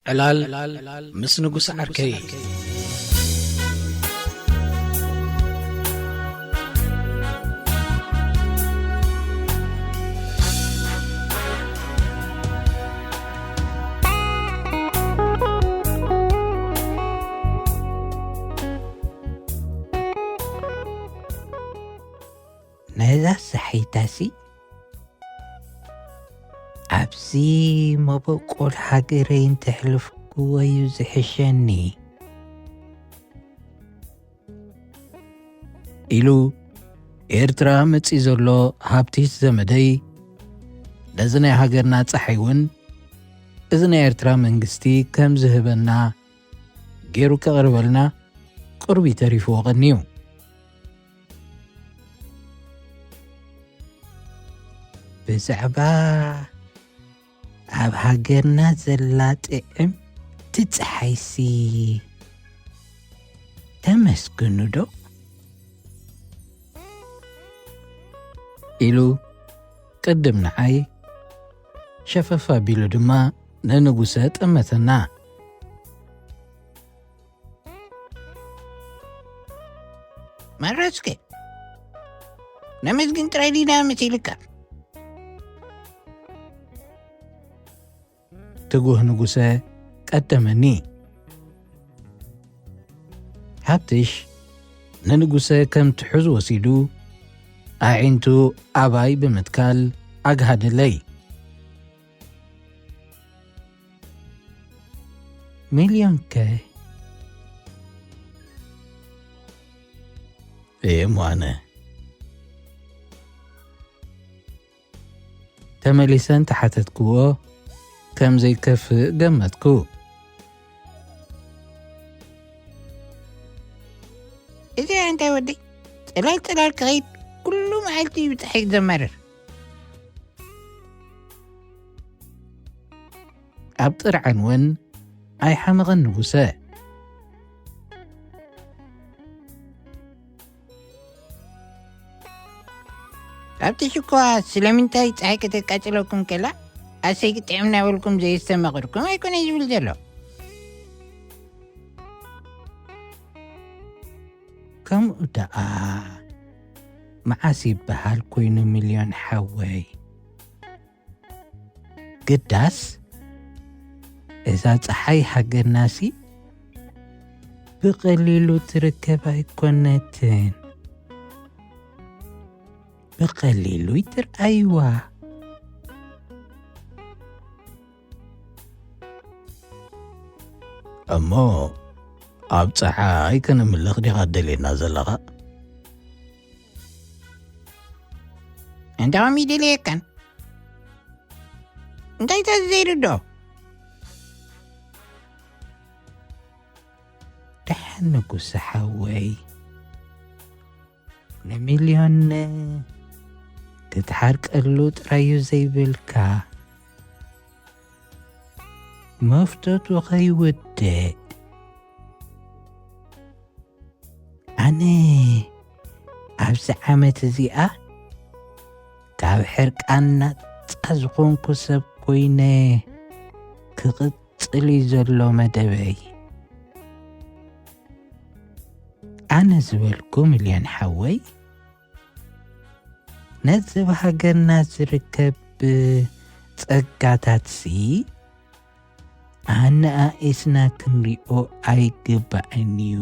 ዕላል ምስ ንጉስ ዓርከይ። ነዛ ሳሒታሲ ኣብዚ መበቆል ሃገረይ እንተሕልፍክዎ እዩ ዝሕሸኒ፣ ኢሉ ኤርትራ መጺእ ዘሎ ሃብቲስ ዘመደይ፣ ነዚ ናይ ሃገርና ጸሓይ እውን እዚ ናይ ኤርትራ መንግስቲ ከም ዝህበና ገይሩ ከቕርበልና ቅሩብ እዩ ተሪፍዎ ቀንዩ። ብዛዕባ ኣብ ሃገርና ዘላ ጥዕምቲ ጸሓይሲ ተመስግኑ ዶ? ኢሉ ቅድም ንዓይ ሸፈፍ ኣቢሉ ድማ ንንጉሰ ጠመተና። መረስከ ነመስግን ጥራይ ዲና መሲልካ? ትጉህ ንጉሰ ቀደመኒ። ሃብትሽ ንንጉሰ ከም ትሑዝ ወሲዱ፣ ኣዒንቱ ኣባይ ብምትካል ኣግሃደለይ። ሚልዮንከ? እየ እሞ ኣነ። ተመሊሰ እንተሓተትክዎ፣ ከም ዘይከፍእ ገመትኩ። እዚ እንታይ ወዲ? ጽላል ጽላል ክኸይድ ኩሉ መዓልቲ እዩ ብጸሓይ ዘማርር። ኣብ ጥርዓን እውን ኣይሓመቐን ንጉሰ። ኣብቲ ሽኳ ስለምንታይ ጸሓይ ከተቃጽለኩም ከላ ኣሰይ ጥዕም እናበልኩም ዘየስተማቕርኩም ኣይኮነ ዝብል ዘሎ። ከምኡ ደኣ መዓስ ይበሃል ኮይኑ ሚልዮን ሓወይ? ግዳስ እዛ ጸሓይ ሃገርናሲ ብቐሊሉ ትርከብ ኣይኮነትን። ብቐሊሉ ይትርኣይዋ። እሞ ኣብ ጸሓይ ከነምልኽ ዲኻ ደልየና ዘለኻ? እንታኹም ይደልየካን? እንታይ ተዘይርዶ? ደሓን ንጉሰ ሓወይ፣ ንሚልዮን ክትሓርቀሉ ጥራዩ ዘይብልካ፣ መፍቶቱ ከይውድእ። ኣነ ኣብዚ ዓመት እዚኣ ካብ ሕርቃን ናጻ ዝኾንኩ ሰብ ኮይነ ክቕጽል እዩ ዘሎ መደበይ። ኣነ ዝበልኩ ሚልዮን ሓወይ፣ ነዚ ኣብ ሃገርና ዝርከብ ጸጋታትሲ ኣነኣኢስና ክንሪኦ ኣይግባእን እዩ።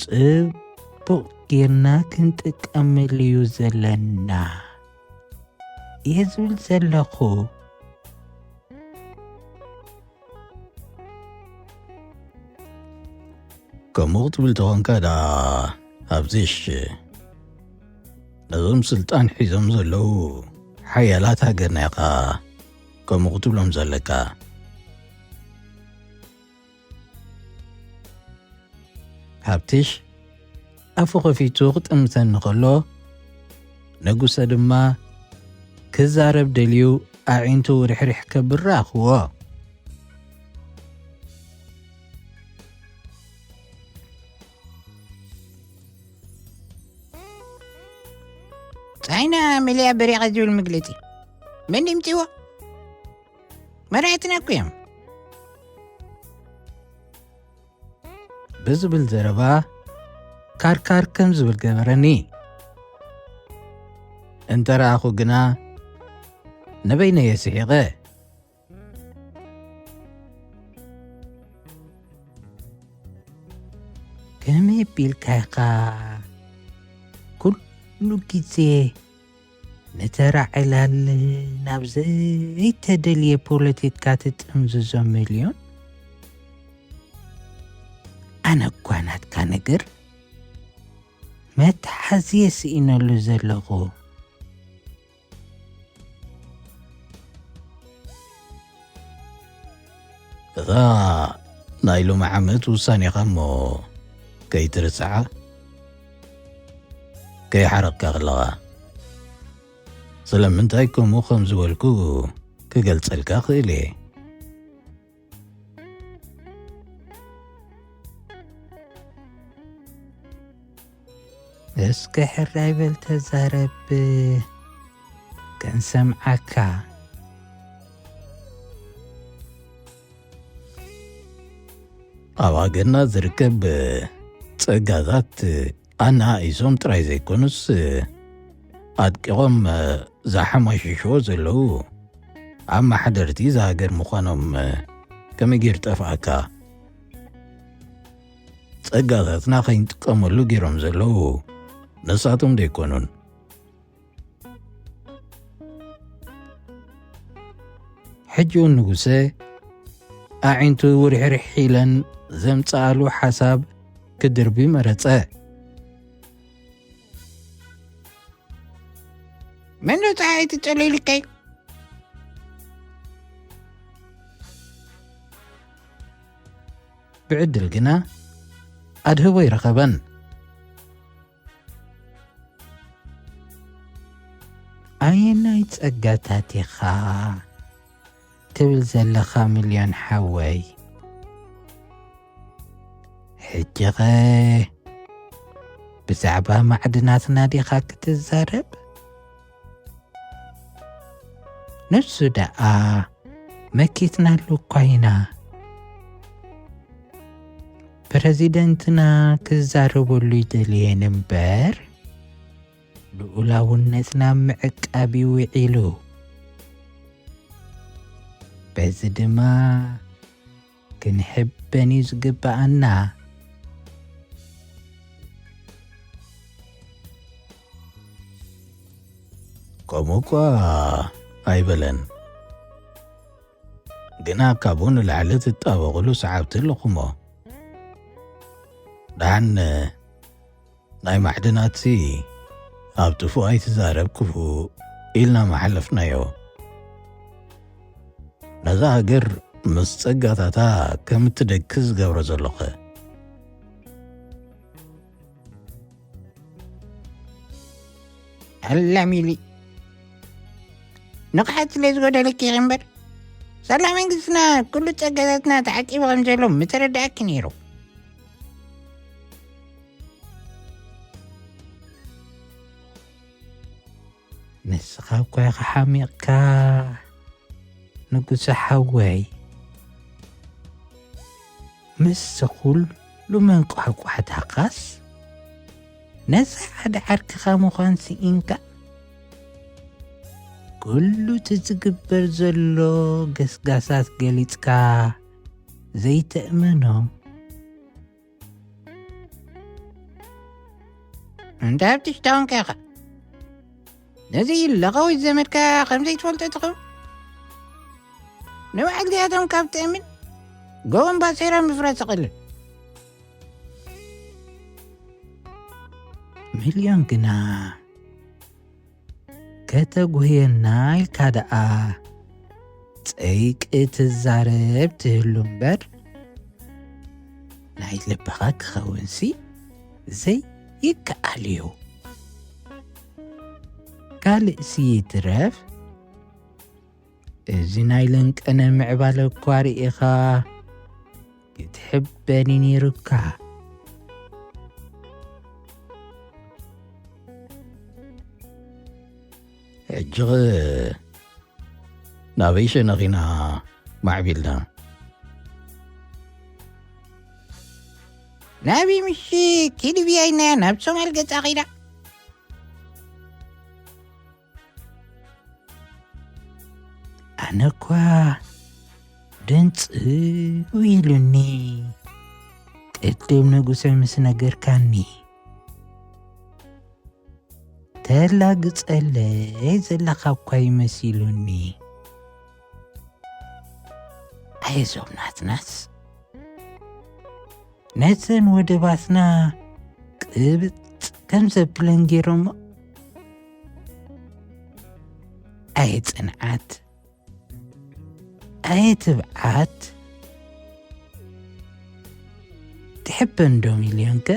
ጽቡቕ ጌርና ክንጥቀመሉ እዩ ዘለና እየ ዝብል ዘለኹ። ከምኡ ክትብል ተኾንካ ደኣ፣ ኣብዚሽ ነዞም ስልጣን ሒዞም ዘለዉ ሓያላት ሃገርና ኢኻ ከምኡ ክትብሎም ዘለካ። ሃብትሽ ኣፉ ኸፊቱ ክጥምተኒ ኸሎ፣ ንጉሰ ድማ ክዛረብ ደልዩ ኣዒንቱ ውርሕርሕ ከብል ረኣኽዎ። ጻይና መሊኣ በሪቓ ዝብል መግለጺ መን ድምጺዎ? መራሕትና እኮ እዮም። ብዝብል ዘረባ ካርካር ከም ዝብል ገበረኒ። እንተ ረኣኹ ግና ንበይነየ ስሒቐ። ከመይ ኣቢልካ ኢኻ ኩሉ ግዜ ንተራ ዕላል ናብ ዘይተደልየ ፖለቲካ ትጥምዝዞ? ሚልዮን፣ ኣነ እኳ ናትካ ነገር መትሓዝየ ስኢነሉ ዘለኹ። እታ ናይ ሎሚ ዓመት ውሳኔኻ እሞ ከይትርስዓ፣ ከይሓረቕካ ከለኻ። ስለምንታይ ከምኡ ከም ዝበልኩ ክገልጸልካ ክእል እየ። እስከ ሕራይ በል ተዛረብ፣ ክንሰምዓካ። ኣብ ሃገርና ዝርከብ ጸጋታት ኣነኣኢሶም ጥራይ ዘይኮኑስ፣ ኣድቂቖም ዘሓማሽሽዎ ዘለዉ ኣመሓደርቲ እዛ ሃገር ምዃኖም ከመይ ገይሩ ጠፍኣካ? ጸጋታትና ከይንጥቀመሉ ገይሮም ዘለዉ ንሳቶም ዶ ኣይኮኑን? ሕጂ እውን ንጉሰ ኣዒንቱ ውርሕርሕ ኢለን ዘምጽኣሉ ሓሳብ ክድርቢ መረጸ። መን ዶ ጸሓይ ትጸልይልካ እዩ? ብዕድል ግና ኣድህቦ ይረኸበን። ኣየናይ ጸጋታት ኢኻ ትብል ዘለኻ ሚልዮን ሓወይ? ሕጂኸ ብዛዕባ ማዕድናትና ዲኻ ክትዛረብ? ንሱ ደኣ መኪትናሉ እኳ ኢና። ፕረዚደንትና ክዛረበሉ ይደልየን እምበር፣ ልኡላውነትና ምዕቃብ እዩ ውዒሉ። በዚ ድማ ክንሕበን እዩ ዝግብኣና። ከምኡ እኳ ኣይበለን፣ ግና ካብኡ ንላዕሊ ትጣበቕሉ ሰዓብቲ ኣለኹሞ። ደሓን ናይ ማዕድናትሲ ኣብ ጥፉእ ኣይትዛረብ ክፉእ ኢልና መሓለፍናዮ። ነዛ ሃገር ምስ ጸጋታታ ከም እትደግፍ ዝገብሮ ዘሎኸ? ኣላ ሚሊ፣ ንቕሓት ስለ ዝጎደለኪ ኢኺ እምበር፣ ሳላ መንግስትና ኩሉ ጸጋታትና ተዓቂቡ ከም ዘሎ ምተረዳእኪ ነይሩ። ንስኻ እኳ ኢኻ ሓሚቕካ ንጉሰ ሓወይ። ምስ ኩሉ መንቋሕቋሕታኻስ ነዚ ሓደ ዓርክኻ ምዃን ስኢንካ፣ ኩሉ እቲ ዝግበር ዘሎ ገስጋሳት ገሊጽካ ዘይተእመኖ። እንተ ሃብቲ ሽታውንካ ኢኻ። ነዚ ለቐዊት ዘመድካ ከም ዘይትፈልጦ ትኸውን። ንባዕል እዚኣቶም ካብ ትእምን ጎቦን ባሴራ ምፍራስ ይቐልል። ሚልዮን ግና ከተጉህየና ኢልካ ደኣ ጸይቂ ትዛረብ ትህሉ እምበር፣ ናይ ልብኻ ክኸውንሲ ዘይከኣል እዩ። ካልእሲ ይትረፍ፣ እዚ ናይ ለንቀነ ምዕባለ እኳ ርኢኻ ክትሕበኒ ነይሩካ። ሕጂ ኸ ናበይ ሸነኺና ማዕቢልና? ናበይ ምሽ ኪዲ ብያይና ናብ ሶማል ገጻ ኺዳ። ኣነ እኳ ደንጽው ኢሉኒ፣ ቅድም ንጉሰ ምስ ነገርካኒ። ተላግጸለይ ዘለኻ እኳ ይመሲሉኒ። ኣየዞም ናትናስ ነተን ወደባትና ቅብጽ ከም ዘብለን ገይሮሞ። ኣየ ጽንዓት፣ ኣየ ትብዓት፣ ትሕበን ዶ ሚልዮንከ?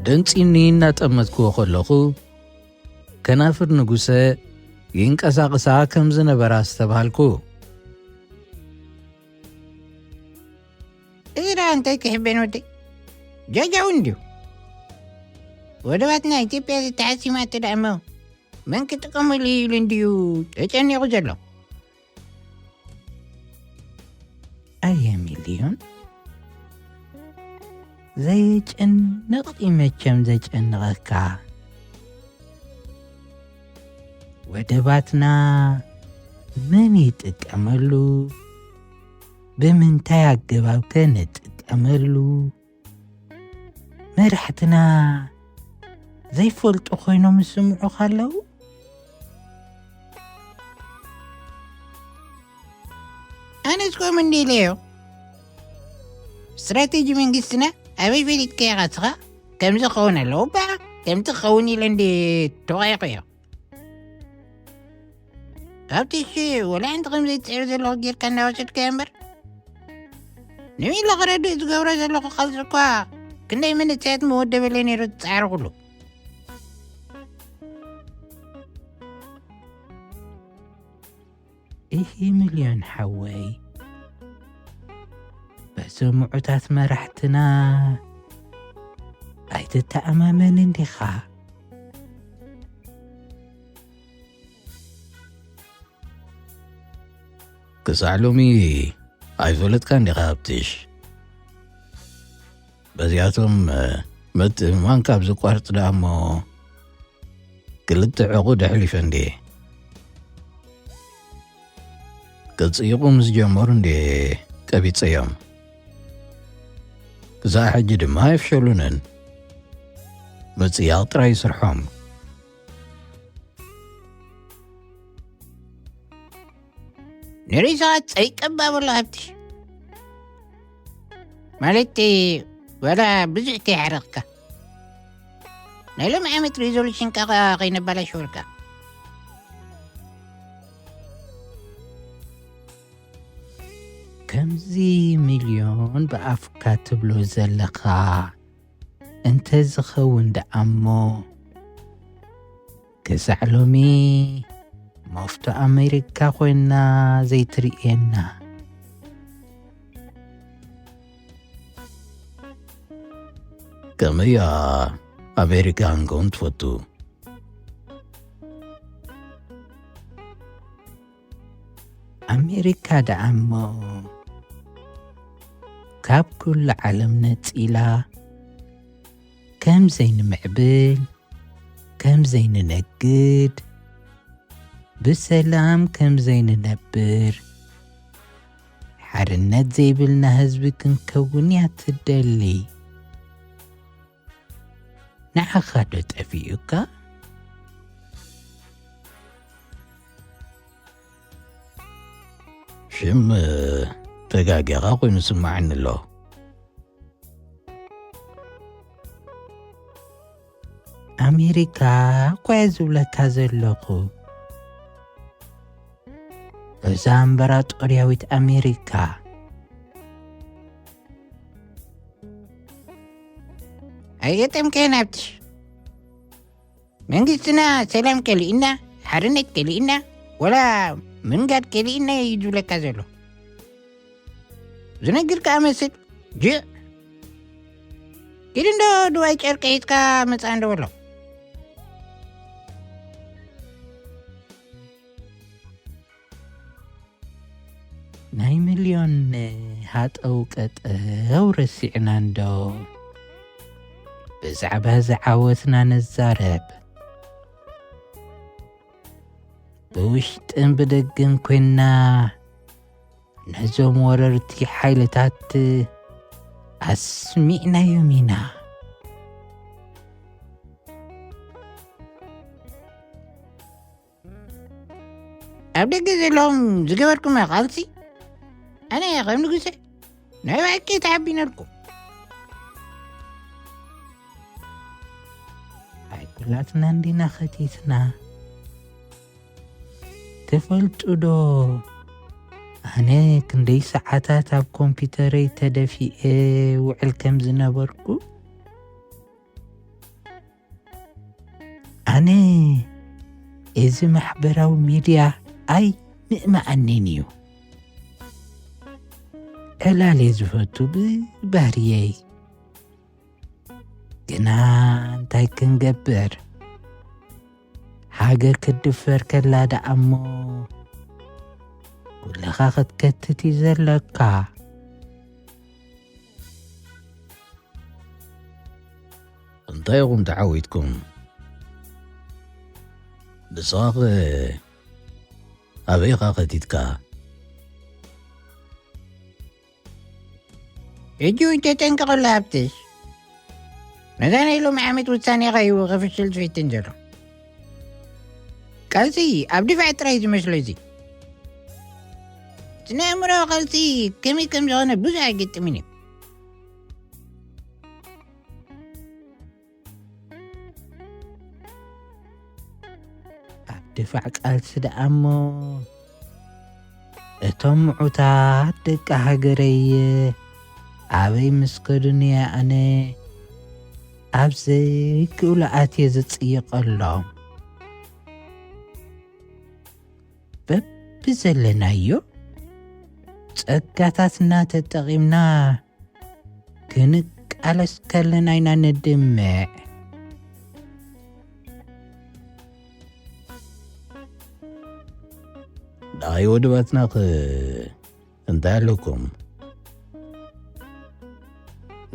ደንጺኒ እናጠመትክዎ ከለኹ፣ ከናፍር ንጉሰ ይንቀሳቐሳ ከም ዝነበራ ኣስተብሃልኩ። እዚ ደኣ እንታይ ክሕበን ወደይ? ጃጃው እንድዩ። ወደባትና ኢትዮጵያ ዝተሓሲማ እተ ደኣ እሞ መን ክጥቀመሉ ኢሉ እንድዩ ተጨኒቑ ዘሎ። ኣየ ሚልዮን፣ ዘየጨንቕ እዩ መቸም ዘጨንቐካ። ወደባትና መን ይጥቀመሉ? ብምንታይ ኣገባብ ከ ንጥቀመሉ? መራሕትና ዘይፈልጡ ኮይኖም ዝስምዑኻ ኣለዉ? ኣነስ ከምኡ እንዲ ኢለዮ። ስትራቴጂ መንግስትና ኣበይ ፈሊጥካዮ ኢኻ ንስኻ? ከምዚ ክኸውን ኣለዎ እባ፣ ከምዚ ክኸውን ኢለ እንዲ ተዋሂኹዮ። ኣብቲ እሺ፣ ወላ ሓንቲ ከም ዘይትጽዕር ዘለኹ ጌርካ እናወሰድካዮ እምበር፣ ንሚለ ክረድእ ዝገብሮ ዘለኹ ቃልሲ እኳ ክንደይ መንእሰያት ምወደበለይ ነይሩ ዝጸዓርኩሉ። ኢሂ ሚልዮን ሓወይ፣ በዞም ምዑታት መራሕትና ኣይትተኣማመንን ዲኻ? ክሳዕ ሎሚ ኣይፈለጥካን ዲኻ ሃብትሽ? በዚኣቶም ምትእምማን ካብ ዝቋርጽ ደኣ እሞ ክልተ ዕቑድ ኣሕሊፈ እንድየ። ክጽይቑ ምስ ጀመሩ እንድየ ቀቢጸዮም። ክሳዕ ሕጂ ድማ ኣይፍሸሉንን። ምጽያቕ ጥራይ ይስርሖም። ንርእስኻ ጸይቀባ በሎ ሃብትሽ። ማለት፣ ዋላ ብዙሕ ተይሓረቕካ። ናይ ሎሚ ዓመት ሪዞሉሽንካ ከኣ ከይነበላሸወልካ። ከምዚ ሚልዮን ብኣፍካ ትብሎ ዘለኻ እንተ ዝኸውን ደኣ እሞ፣ ክሳዕ ሎሚ መፍቶ ኣሜሪካ ኮይና ዘይትርእየና። ከመይ እያ ኣሜሪካ ክንከውን ትፈቱ? ኣሜሪካ ደኣ እሞ ካብ ኩሉ ዓለም ነጺላ ከም ዘይንምዕብል፣ ከም ዘይንነግድ፣ ብሰላም ከም ዘይንነብር፣ ሓርነት ዘይብልና ህዝቢ ክንከውን እያ ትደሊ። ንዓኻ ዶ ጠፊኡካ? ሽም ተጋጊኻ ኮይኑ ስማዓኒ ኣሎ። ኣሜሪካ እኳ እየ ዝብለካ ዘለኹ። እዛ እምበራጦርያዊት ኣሜሪካ። ኣይገጠምከን ኣብትሽ። መንግስትና ሰላም ከሊእና፣ ሓርነት ከሊእና፣ ወላ ምንጋድ ከሊእና እዩ ዝብለካ ዘሎ። ዝነግር ከኣ መስል ጅዕ። ኪድ እንዶ ድዋይ ጨርቂ ሒዝካ መጻ እንዶ በሎ። ናይ ሚልዮን ሃጠው ቀጠው ረሲዕና እንዶ ብዛዕባ ዝዓወትና ነዛረብ። ብውሽጥን ብደገን ኮይና ነዞም ወረርቲ ሓይልታት ኣስሚዕናዮም ኢና። ኣብ ደገ ዘለዎም ዝገበርኩሞ ቃልሲ ኣነ ከም ንጉሰ ናይ ብሓቂ ተሓቢነልኩም። ኣይ ኩላትና እንዲና ኸቲትና። ትፈልጡ ዶ ኣነ ክንደይ ሰዓታት ኣብ ኮምፒተረይ ተደፊኤ ውዕል ከም ዝነበርኩ? ኣነ እዚ ማሕበራዊ ሚድያ ኣይ ምእመኣንን እዩ። ዕላል እየ ዝፈቱ ብባህርየይ። ግና እንታይ ክንገብር? ሃገር ክትድፈር ከላ ደኣ እሞ ኩልኻ ክትከትት እዩ ዘለካ። እንታይ ኢኹም ተዓዊትኩም? ንስኻኸ ኣበይ ኢኻ ከቲትካ? ሕጂ እውን ተጠንቀቐሉ ሃብትሽ። ነዛ ናይ ሎሚ ዓመት ውሳኔኻ እዩ ክፍሽል ዝፍትን ዘሎ። ቃልሲ ኣብ ድፋዕ ጥራይ ዝመስሎ እዚ። እቲ ናይ ኣእምራዊ ቃልሲ ከመይ ከም ዝኾነ ብዙሕ ኣይገጥምን እዩ። ኣብ ድፋዕ ቃልሲ ደኣ እሞ እቶም ምዑታት ደቂ ሃገረይ ኣበይ ምስ ከዱኒ ኣነ ኣብ ዘይክእሉ ኣትየ ዝጽይቐሎም። በብዘለናዮ ጸጋታትና ተጠቒምና ክንቃለስ ከለና ኢና ንድምዕ። ንኣይ ወደባትናኸ እንታይ ኣለኩም?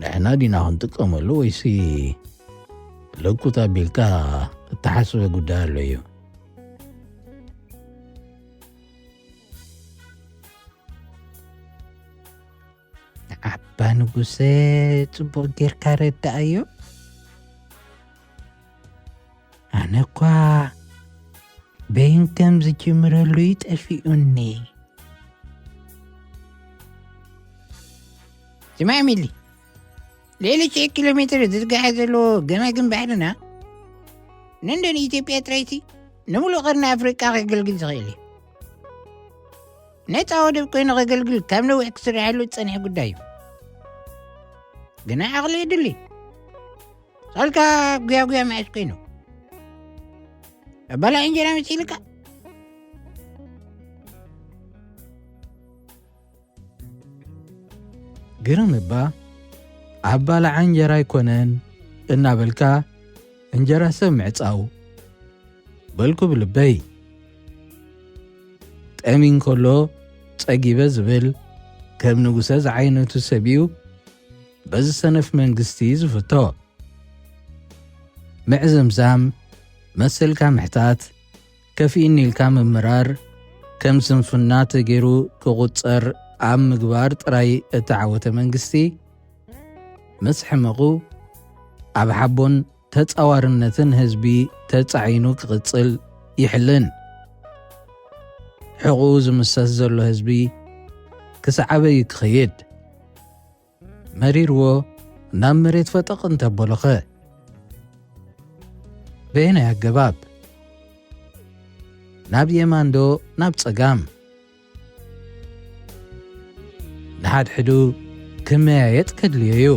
ንሕና ዲና ክንጥቀመሉ ወይሲ ለኩት ኣቢልካ እተሓስበ ጉዳይ ኣሎ እዩ? ንዓባ ንጉሰ ጽቡቕ ጌርካ ረዳኣዮ። ኣነ እኳ በይን ከም ዝጅምረሉ እዩ ጠፊኡኒ። ስማዕ ሚሊ፣ ልዕሊ ሽሕ ኪሎ ሜትር ዝርግሐ ዘለዎ ገማግም ባሕርና ንእንደ ንኢትዮጵያ ጥራይሲ ንምሉእ ቀርኒ ኣፍሪቃ ከገልግል ዝኽእል እዩ። ነፃ ወደብ ኮይኑ ከገልግል ካብ ነዊሕ ክስርሐሉ ዝጸንሐ ጉዳይ እዩ። ግና ዓቕሊ የድሊ። ሳልካ ጉያጉያ መዓስ ኮይኑ ኣባላዕ እንጀራ መሲልካ? ግርም እባ ኣባላዓ እንጀራ ኣይኮነን እናበልካ እንጀራ ሰብ ምዕጻው በልኩ ብልበይ። ጠሚ እንከሎ ጸጊበ ዝብል ከም ንጉሰ ዝዓይነቱ ሰብ እዩ በዚ ሰነፍ መንግስቲ ዝፍቶ። ምዕዝምዛም፣ መሰልካ ምሕታት፣ ከፊእኒ ኢልካ ምምራር ከም ስንፍና ተገይሩ ክቑጸር ኣብ ምግባር ጥራይ እተዓወተ መንግስቲ፣ ምስ ሕመቑ ኣብ ሓቦን ተጻዋርነትን ህዝቢ ተጻዒኑ ክቕጽል ይሕልን። ሕቑኡ ዝምሰስ ዘሎ ህዝቢ ክሳዕ ኣበይ ክኸይድ? መሪርዎ ናብ መሬት ፈጠቕ እንተበሎኸ? በየናይ ኣገባብ? ናብ የማንዶ ናብ ጸጋም? ንሓድሕዱ ክመያየጥ ከድልዮ እዩ።